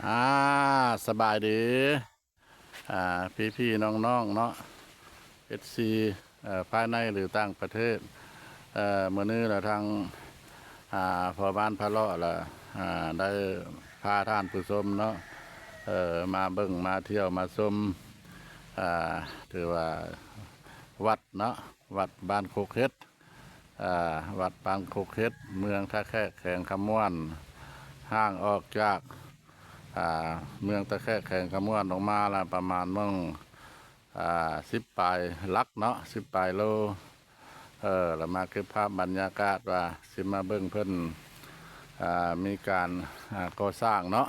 ອ່າ ສະບາຍດີ ອ່າ ພີ່ໆ ນ້ອງໆ ເນາະ ເອັຟຊີ ເອີ ພາຍໃນ ຫຼື ຕ່າງປະເທດ. ເອີ ມື້ນີ້ລະທາງ ອ່າ ພໍ່ບ້ານພະເລາະລະ ອ່າ ໄດ້ພາທ່ານຜູ້ຊົມເນາະ ເອີ ມາເບິ່ງ ມາທ່ຽວ ມາຊົມ ອ່າ ຖືວ່າວັດເນາະ ວັດບ້ານໂຄກເຫັດ ອ່າ ວັດປາງຄົກເຫັດ ເມືອງທ່າແຂກ ແຂວງຄຳມ່ວນ ຫ່າງອອກຈາກ ອ່າ ເມືອງທ່າແຂກ ແຂວງຄຳມ່ວນອອກມາລະປະມານເມືອງ ອ່າ ສິບປາຍຫຼັກເນາະ ສິບປາຍໂລ. ເອີ ລະມາເກັບພາບບັນຍາກາດວ່າ ຊິມາເບິ່ງເພິ່ນ ອ່າ ມີການ ອ່າ ກໍ່ສ້າງເນາະ.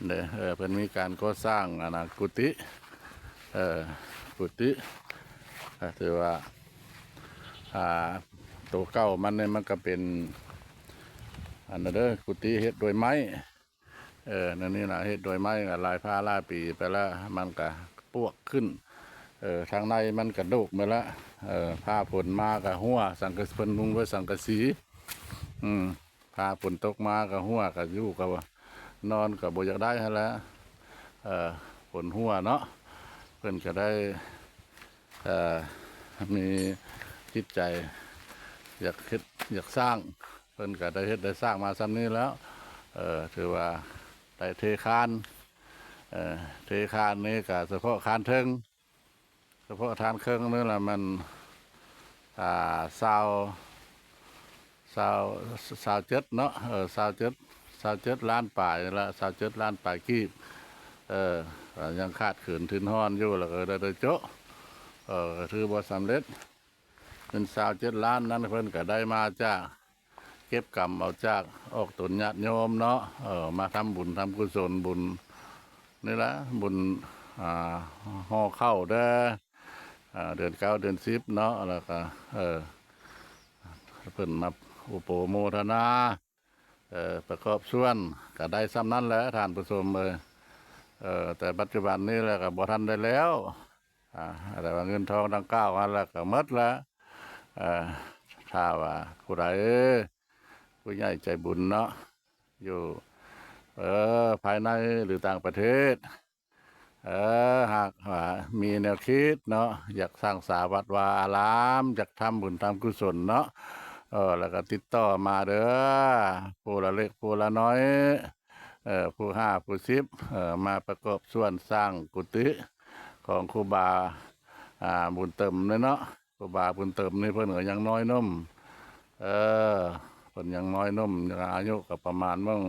ເດ້ ເອີ ເພິ່ນມີການກໍ່ສ້າງ ອັນນະ ກຸຕິ ເອີ ກຸຕິ ກໍຖືວ່າ ອ່າ ໂຕເກົ່າມັນນີ້ ມັນກໍເປັນ ອັນນັ້ນເດີ ກຸຕິເຮັດດ້ວຍໄມ້ ເອີ ແນວນີ້ນະ ເຮັດດ້ວຍໄມ້ ກໍຫຼາຍພາຫຼາຍປີໄປແລ້ວ ມັນກໍປວກຂຶ້ນ ເອີ ທາງໃນມັນກະໂດກໝົດລະ ເອີ ຟ້າຝົນມາກະຮົ່ວ ສັງກະ ເພິ່ນມຸງດ້ວຍສັງກະສີ ອືມ ຟ້າຝົນຕົກມາກໍຮົ່ວ ກໍຢູ່ກໍນອນກໍບໍ່ຢາກໄດ້ຫັ້ນແຫຼະ ເອີ ຝົນຮົ່ວເນາະ ເພິ່ນກໍໄດ້ ເອີ ມີຈິດໃຈຢາກເຮັດຢາກສ້າງ ເພິ່ນກໍໄດ້ເຮັດໄດ້ສ້າງມາສ່ຳນີ້ແລ້ວ ເອີ ຖືວ່າໄດ້ເທຄານ ເອີ ເທຄານນີ້ກໍສະເພາະຄານເທິງ ສະເພາະຄານເທິງນີ້ລະມັນ ອ່າ ຊາວ ຊາວ ຊາວເຈັດເນາະ ເອີ ຊາວເຈັດ ຊາວເຈັດລ້ານປາຍລະ ຊາວເຈັດລ້ານປາຍກີບ ເອີ ກໍຍັງຂາດເຂີນທຶນຮອນຢູ່ ລະກໍໄດ້ໂຈະ ເອີ ກໍຖືບໍ່ສຳເລັດ ເງິນຊາວເຈັດລ້ານນັ້ນ ເພິ່ນກໍໄດ້ມາຈາກ ເກັບກຳເອົາຈາກອອກຕົນຍາດໂຍມເນາະ ເອີ ມາທຳບຸນທຳກຸສົນ ບຸນນີ້ລະ ບຸນ ອ່າ ຫໍ່ເຂົ້າເດີ ອ່າ ເດືອນເກົ້າເດືອນສິບເນາະ ລະກະ ເອີ ເພິ່ນມາອຸປະໂມທະນາ ເອີ ປະກອບສ່ວນ ກະໄດ້ສ່ຳນັ້ນແຫຼະທ່ານຜູ້ຊົມເອີຍ ເອີ ແຕ່ປັດຈຸບັນນີ້ລະກະບໍ່ທັນໄດ້ແລ້ວ ອ່າ ແຕ່ວ່າເງິນທອງດັ່ງກ່າວຫັ້ນລະກະໝົດລະ ເອີ ຖ້າວ່າຜູ້ໃດ ຜູ້ໃຫຍ່ໃຈບຸນເນາະ ຢູ່ ເອີ ພາຍໃນ ຫຼື ຕ່າງປະເທດ ເອີ ຫາກວ່າມີແນວຄິດເນາະ ຢາກສ້າງສາວັດວາອາລາມ ຢາກທຳບຸນທຳກຸສົນເນາະ ເອີ ລະກະຕິດຕໍ່ມາເດີ ຜູ້ລະເລັກຜູ້ລະນ້ອຍ ເອີ ຜູ້ຫ້າຜູ້ສິບ ເອີ ມາປະກອບສ່ວນສ້າງກຸຕິຂອງຄູບາ ອ່າ ບຸນເຕີມນີ້ເນາະ ຄູບາບຸນເຕີມນີ້ເພິ່ນກໍຍັງນ້ອຍໜຸ່ມ ເອີ ເພິ່ນຍັງນ້ອຍໜຸ່ມ ອາຍຸກໍປະມານເບິ່ງ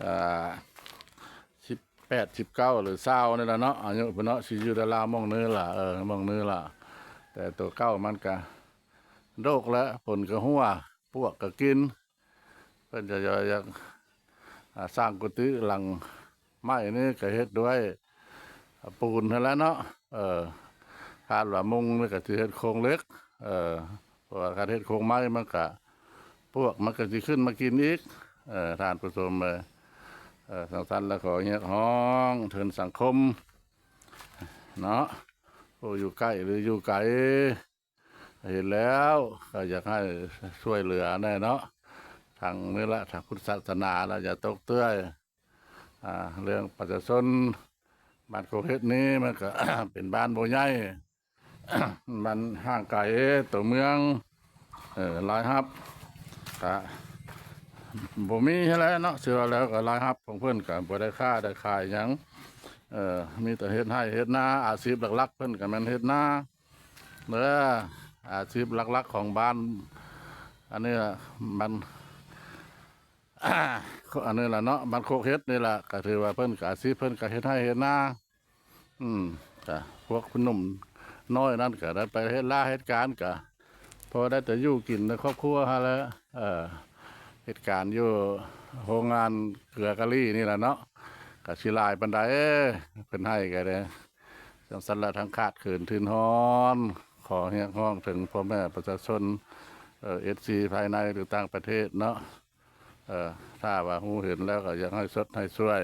ອ່າ ສິບແປດ ສິບເກົ້າ ຫຼື ຊາວນີ້ລະເນາະ ອາຍຸເພິ່ນເນາະ ຊິຢູ່ແຖວລາວໝ່ອງນີ້ລະ ເອີ ໝ່ອງນີ້ລະ ແຕ່ໂຕເກົ່າມັນກະໂດກແລ້ວ ຝົນກະຮົ່ວ ປວກກະກິນ ເພິ່ນຈະຢາກ ອ່າ ສ້າງກຸຕິຫຼັງໄມ້ນີ້ກະເຮັດດ້ວຍ ອ່າ ປູນຫັ້ນແຫຼະເນາະ ເອີ ຄາດວ່າມຸງນີ້ກະຊິເຮັດໂຄງເຫຼັກ ເອີ ເພາະວ່າຄັນເຮັດໂຄງໄມ້ມັນກະ ປວກມັນກະຊິຂຶ້ນມາກິນອີກ ເອີ ທ່ານຜູ້ຊົມເອີຍ ເອີ ຈັ່ງຊັ້ນລະຂໍຮຽກຮ້ອງເຖິງສັງຄົມເນາະ ຜູ້ຢູ່ໃກ້ ຫຼື ຢູ່ໄກ ເຫັນແລ້ວກໍຢາກໃຫ້ຊ່ວຍເຫຼືອແດ່ເນາະ ທາງນີ້ລະ ທາງພຸດທະສາສະໜາລະຢ່າຕົກເຕື້ອຍ ອ່າ ເລື່ອງປະຊາຊົນບ້ານໂຄກເຫັດນີ້ ມັນກໍ ເປັນບ້ານບໍ່ໃຫຍ່ ມັນຫ່າງໄກໂຕເມືອງ ເອີ ລາຍຮັບກະບໍ່ມີຫັ້ນແຫຼະເນາະ ຊິວ່າແລ້ວກໍລາຍຮັບຂອງເພິ່ນກໍບໍ່ໄດ້ຄ້າໄດ້ຂາຍຫຍັງ ເອີ ມີແຕ່ເຮັດໄຮ່ເຮັດນາ ອາຊີບຫຼັກໆເພິ່ນກໍແມ່ນເຮັດນາ ເດີ ອາຊີບຫຼັກໆຂອງບ້ານ ອັນນີ້ລະ ບ້ານ ອັນນີ້ລະເນາະ ບ້ານໂຄກເຫັດນີ້ລະ ກໍຖືວ່າເພິ່ນກໍອາຊີບເພິ່ນກໍເຮັດໄຮ່ເຮັດນາ ອືມ ກະພວກຜູ້ໜຸ່ມນ້ອຍນັ້ນກະໄດ້ໄປເຮັດລາເຮັດການ ກະພໍໄດ້ແຕ່ຢູ່ກິນໃນຄອບຄົວຫັ້ນແຫຼະ ເອີ ເຮັດການຢູ່ໂຮງງານເກືອກາລີນີ້ລະເນາະ ກະຊິຫຼາຍປານໃດ ເພິ່ນໃຫ້ກະໄດ້ ຈັ່ງຊັ້ນລະ ທັງຂາດເຂີນທຶນຮອນ ຂໍຮຽກຮ້ອງເຖິງພໍ່ແມ່ປະຊາຊົນ ເອີ ເອັຟຊີພາຍໃນ ຫຼື ຕ່າງປະເທດເນາະ ເອີ ຖ້າວ່າຮູ້ເຫັນແລ້ວກໍຢາກໃຫ້ຊົດໃຫ້ຊ່ວຍ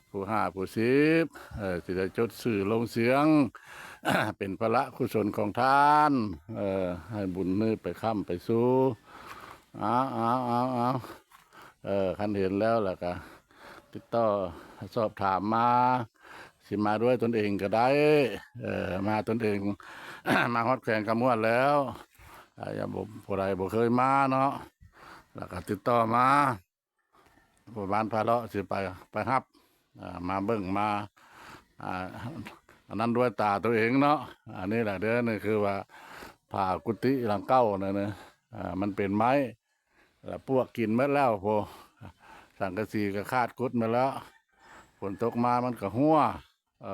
ຜູ້ຫ້າຜູ້ສິບ ເອີ ຊິໄດ້ຈົດຊື່ລົງສຽງ ເປັນພະລະກຸສົນຂອງທ່ານ ເອີ ໃຫ້ບຸນນີ້ໄປຄ້ຳໄປຊູ່ ເອົາ ເອົາ ເອົາ ເອີ ຄັນເຫັນແລ້ວລະກະ ຕິດຕໍ່ສອບຖາມມາ ຊິມາດ້ວຍຕົນເອງກໍໄດ້ ເອີ ມາຕົນເອງ ມາຮອດແຂວງຄຳມ່ວນແລ້ວ ອາ ຢ່າບໍ່ ຜູ້ໃດບໍ່ເຄີຍມາເນາະ ແລ້ວກໍຕິດຕໍ່ມາ ພໍ່ບ້ານພາເລາະຊິໄປ ໄປຮັບ ອາ ມາເບິ່ງ ມາ ອາ ອັນນັ້ນດ້ວຍຕາຕົວເອງເນາະ. ອັນນີ້ແຫຼະເດີ ນີ້ຄືວ່າຝາກຸຕິຫຼັງເກົ່ານັ້ນນະ ອາ ມັນເປັນໄມ້ ລະປວກກິນໝົດແລ້ວພຸ້ນ ສັງກະສີກໍຂາດກຸດໝົດແລ້ວ ຝົນຕົກມາມັນກໍຮົ່ວ ເອີ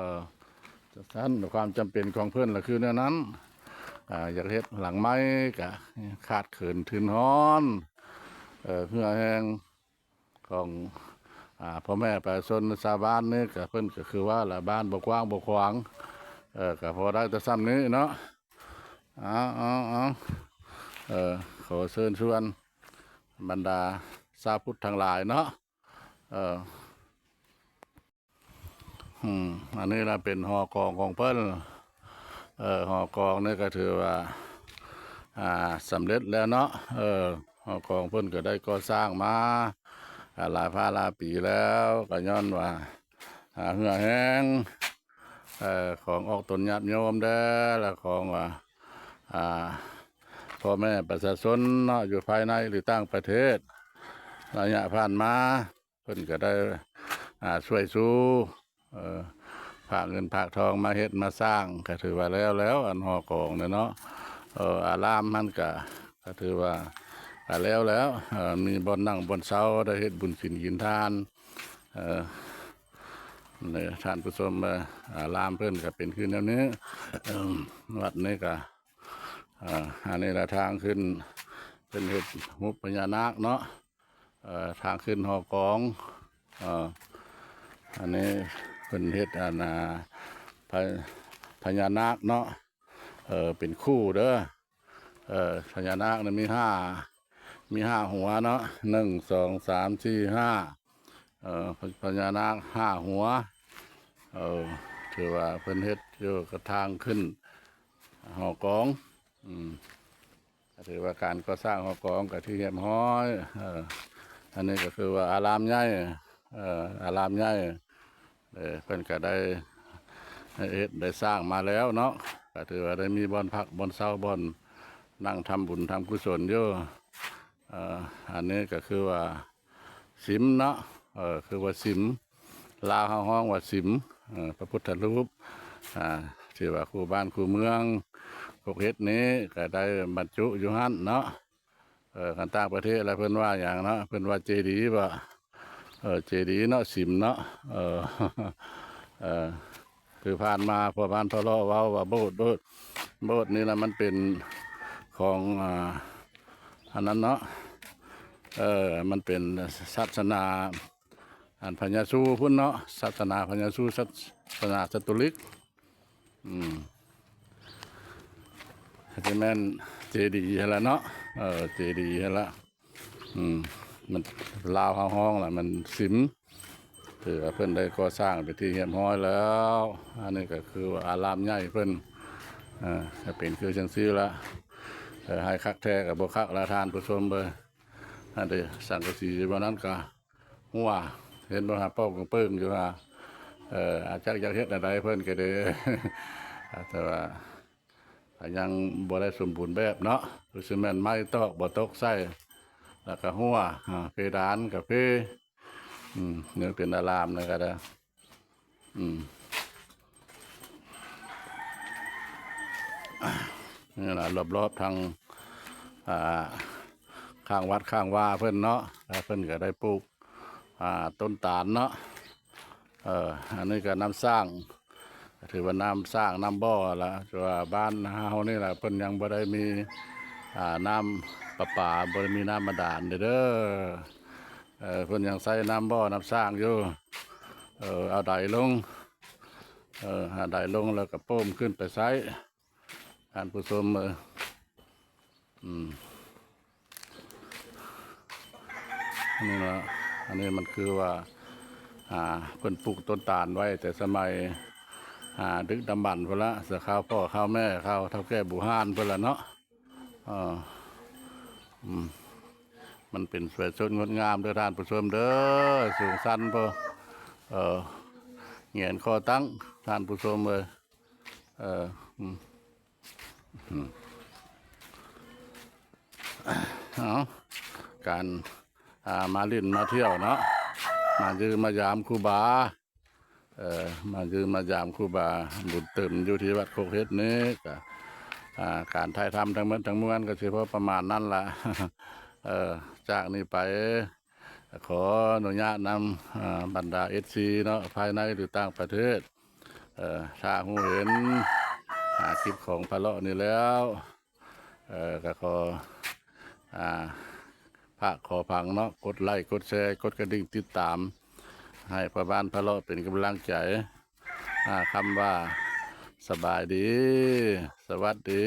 ຈັ່ງຊັ້ນ ຄວາມຈຳເປັນຂອງເພິ່ນລະຄືແນວນັ້ນ ອາ ຢາກເຮັດຫຼັງໃໝ່ກະຂາດເຂີນທຶນຮອນ ເອີ ເຫື່ອແຮງຂອງ ອາ ພໍ່ແມ່ປະຊາຊົນຊາວບ້ານນີ້ ກະເພິ່ນກໍຄືວ່າລະ ບ້ານບໍ່ກວ້າງບໍ່ຂວາງ ເອີ ກໍພໍໄດ້ແຕ່ຊ່ຳນີ້ເນາະ. ເອົາ ເອົາ ເອົາ ເອີ ຂໍເຊີນຊວນບັນດາຊາວພຸດທັງຫຼາຍເນາະ ເອີ ອືມ ອັນນີ້ລະເປັນຫໍກອງຂອງເພິ່ນ ເອີ ຫໍກອງນີ້ກໍຖືວ່າ ອາ ສຳເລັດແລ້ວເນາະ ເອີ ຫໍກອງເພິ່ນກໍໄດ້ກໍ່ສ້າງມາ ອາ ຫຼາຍພາຫຼາຍປີແລ້ວ ກໍຍ້ອນວ່າ ອາ ເຫື່ອແຮງ ເອີ ຂອງອອກຕົນຍາດໂຍມແດ່ ແລະຂອງວ່າ ອາ ພໍ່ແມ່ປະຊາຊົນເນາະ ຢູ່ພາຍໃນ ຫຼື ຕ່າງປະເທດ ໄລຍະຜ່ານມາ ເພິ່ນກໍໄດ້ ອາ ຊ່ວຍຊູ ເອີ ພາກເງິນພາກທອງມາເຮັດມາສ້າງ ກໍຖືວ່າແລ້ວແລ້ວ ອັນຫໍກອງນີ້ເນາະ ເອີ ອາລາມຫັ້ນກໍ ກໍຖືວ່າ ອາ ແລ້ວແລ້ວ ເອີ ມີບ່ອນນັ່ງບ່ອນເຊົາ ໄດ້ເຮັດບຸນສິນກິນທານ ເອີ ນີ້ທ່ານຜູ້ຊົມ ເອີ ອາລາມເພິ່ນກໍເປັນຄືແນວນີ້ ເອີ ວັດນີ້ກໍ ເອີ ອັນນີ້ລະທາງຂຶ້ນ ເພິ່ນເຮັດຮູບພະຍານາກເນາະ ເອີ ທາງຂຶ້ນຫໍກອງ ເອີ ອັນນີ້ເພິ່ນເຮັດ ອັນ ອາ ພະ ພະຍານາກເນາະ ເອີ ເປັນຄູ່ເດີ ເອີ ພະຍານາກນີ້ມີຫ້າ ມີຫ້າຫົວເນາະ ໜຶ່ງ ສອງ ສາມ ສີ່ ຫ້າ ເອີ ພະ ພະຍານາກຫ້າຫົວ ເອີ ຖືວ່າເພິ່ນເຮັດຢູ່ກະທາງຂຶ້ນຫໍກອງ ອືມ ກໍຖືວ່າການກໍ່ສ້າງຫໍກອງກໍທີ່ຮຽບຮ້ອຍ ເອີ ອັນນີ້ກໍຄືວ່າອາລາມໃຫຍ່ ເອີ ອາລາມໃຫຍ່ ເອີ ເພິ່ນກໍໄດ້ເຮັດໄດ້ສ້າງມາແລ້ວເນາະ ກໍຖືວ່າໄດ້ມີບ່ອນພັກບ່ອນເຊົາ ບ່ອນນັ່ງທຳບຸນທຳກຸສົນຢູ່ ເອີ ອັນນີ້ກໍຄືວ່າສິມເນາະ ເອີ ຄືວ່າສິມ ລາວເຮົາຮ້ອງວ່າສິມ ເອີ ພະພຸດທະຮູບ ອາ ທີ່ວ່າຄູ່ບ້ານຄູ່ເມືອງ ພວກເຮັດນີ້ກໍໄດ້ບັນຈຸຢູ່ຫັ້ນເນາະ ເອີ ຄັນຕ່າງປະເທດລະເພິ່ນວ່າຫຍັງເນາະ ເພິ່ນວ່າເຈດີບໍ ເອີ ເຈດີເນາະ ສິມເນາະ ເອີ ເອີ ຄືຜ່ານມາພໍ່ບ້ານພາເລາະເວົ້າວ່າໂບດ ໂບດ ໂບດນີ້ລະມັນເປັນຂອງ ອາ ອັນນັ້ນເນາະ ເອີ ມັນເປັນສາສະໜາ ອັນພະຍາຊູພຸ້ນເນາະ ສາສະໜາພະຍາຊູ ສາສະໜາຄາໂຕລິກ ອືມ ກໍຊິແມ່ນເຈດີຫັ້ນລະເນາະ ເອີ ເຈດີຫັ້ນລະ ອືມ ມັນ ລາວເຮົາຮ້ອງລະມັນສິມ ຖືວ່າເພິ່ນໄດ້ກໍ່ສ້າງເປັນທີ່ຮຽບຮ້ອຍແລ້ວ ອັນນີ້ກໍຄືວ່າອາລາມໃຫຍ່ເພິ່ນ ເອີ ກໍເປັນຄືຈັ່ງຊີ້ລະ ເອີ ໃຫ້ຄັກແທ້ກໍບໍ່ຄັກລະທ່ານຜູ້ຊົມເອີຍ ອັນເດ ສັງກະສີຢູ່ບ່ອນນັ້ນກໍ ຫົວ ເຫັນບໍ່ຫາ ປອກເປິງຢູ່ຫາ ເອີ ອາ ຈັກຢາກເຮັດແນວໃດເພິ່ນກໍເດ້ ແຕ່ວ່າກໍຍັງບໍ່ໄດ້ສົມບູນແບບເນາະ ຄືຊິແມ່ນໄມ້ຕອກບໍ່ຕົກໃສ່ ແລ້ວກໍຫົວ ອາ ເພດານກໍເພ ອືມ ຍັງເປັນອາລາມນະກໍໄດ້ ອືມ ນີ້ລະ ລອບໆທາງ ອ່າ ຂ້າງວັດຂ້າງວາເພິ່ນເນາະ ເພິ່ນກໍໄດ້ປູກ ອ່າ ຕົ້ນຕານເນາະ ເອີ ອັນນີ້ກໍນ້ຳສ້າງ ກໍຖືວ່ານ້ຳສ້າງນ້ຳບໍ່ລະ ແຕ່ວ່າບ້ານເຮົານີ້ລະ ເພິ່ນຍັງບໍ່ໄດ້ມີ ອ່າ ນ້ຳປະປາ ບໍ່ໄດ້ມີນ້ຳບາດານເດີ ເອີ ເພິ່ນຍັງໃຊ້ນ້ຳບໍ່ນ້ຳສ້າງຢູ່ ເອີ ເອົາໄດລົງ ເອີ ຫາໄດລົງແລ້ວກໍໂປ້ມຂຶ້ນໄປໃຊ້ ທ່ານຜູ້ຊົມເອີຍ ອືມ ນີ້ລະ ອັນນີ້ມັນຄືວ່າ ອ່າ ເພິ່ນປູກຕົ້ນຕານໄວ້ແຕ່ສະໄໝ ອ່າ ດຶກດຳບັນພຸ້ນລະ ແຕ່ຄາວພໍ່ຄາວແມ່ ຄາວເຖົ້າແກ່ບູຮານພຸ້ນລະເນາະ ເອີ ອືມ ມັນເປັນສວຍສົດງົດງາມເດີທ່ານຜູ້ຊົມເດີ ສູງຊັນພຸ້ນ ເອີ ແຫງນຄໍຕັ້ງ ທ່ານຜູ້ຊົມເອີຍ. ເອີ ອືມ ອືມ ເອົາ ການ ອ່າ ມາຫຼິ້ນມາທ່ຽວເນາະ ມາຢ້ຽມມາຢາມຄູບາ ເອີ ມາຢ້ຽມມາຢາມຄູບາບຸນເຕີມ ຢູ່ທີ່ວັດຄົກເຫັດນີ້ກະ ອ່າ ການຖ່າຍທຳທັງໝົດທັງມວນກະຊິພໍປະມານນັ້ນລະ. ເອີ ຈາກນີ້ໄປ ຂໍອະນຸຍາດນຳ ອ່າ ບັນດາເອັຟຊີເນາະ ພາຍໃນ ຫຼື ຕ່າງປະເທດ ເອີ ຖ້າຮູ້ເຫັນ ອ່າ ຄລິບຂອງພະເລາະນີ້ແລ້ວ ເອີ ກະຂໍ ອ່າ ຝາກຂໍຟັງເນາະ ກົດໄລ ກົດແຊ ກົດກະດິ່ງຕິດຕາມ ໃຫ້ພໍ່ບ້ານພະເລາະເປັນກຳລັງໃຈ. ອ່າ ຄຳວ່າ ສະບາຍດີ ສະຫວັດດີ.